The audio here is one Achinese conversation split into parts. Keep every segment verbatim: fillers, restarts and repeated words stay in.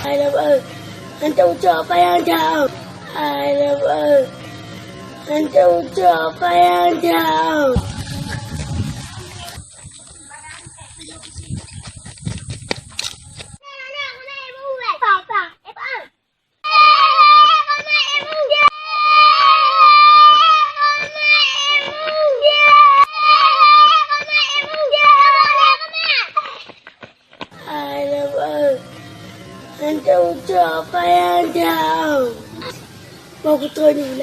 Hai lôn, hantom cok payah jauh. Hai lôn, hantom cok payah jauh. Hai lôn, hantom cok payah jauh. Mau kutrön ni.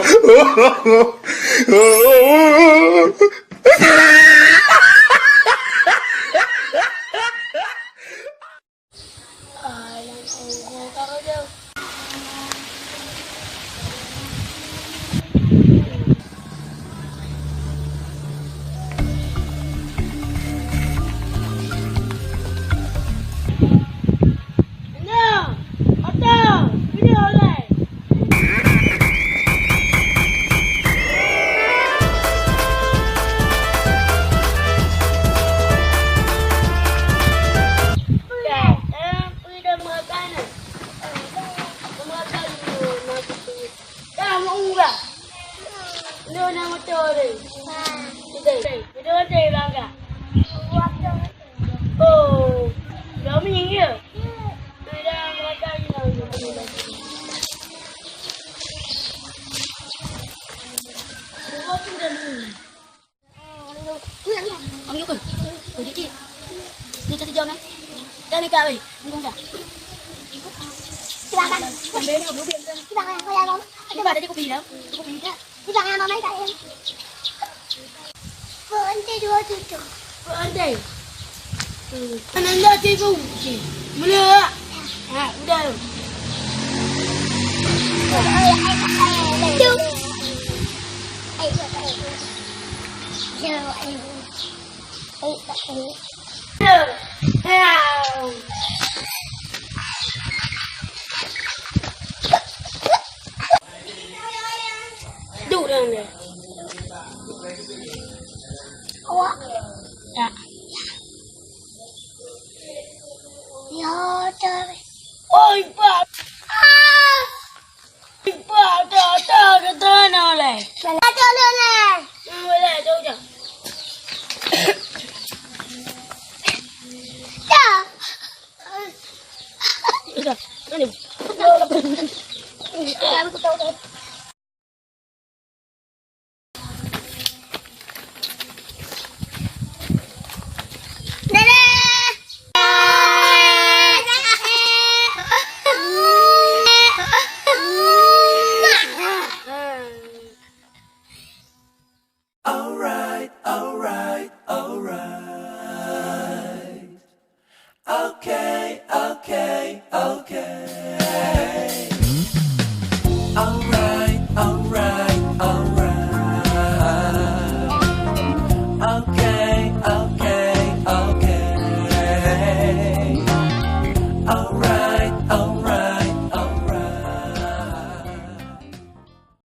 Oh, dah menyingkir. Berhenti dua tujuh. Berhenti. Hmm. Ananda tipu. Mula. Ha, udah. Tuh. Ayo, ayo. Ayo, ayo. Ayo, ayo. Duh, dah, dah. Awak. Ya. Ya, dah. Oi, Pak. Ah! Pak, tak, tak, tak, tak, nak leh. Nak leh, nak leh. Hmm, boleh, jauh, jauh. Ya. Udah, mana? Dede,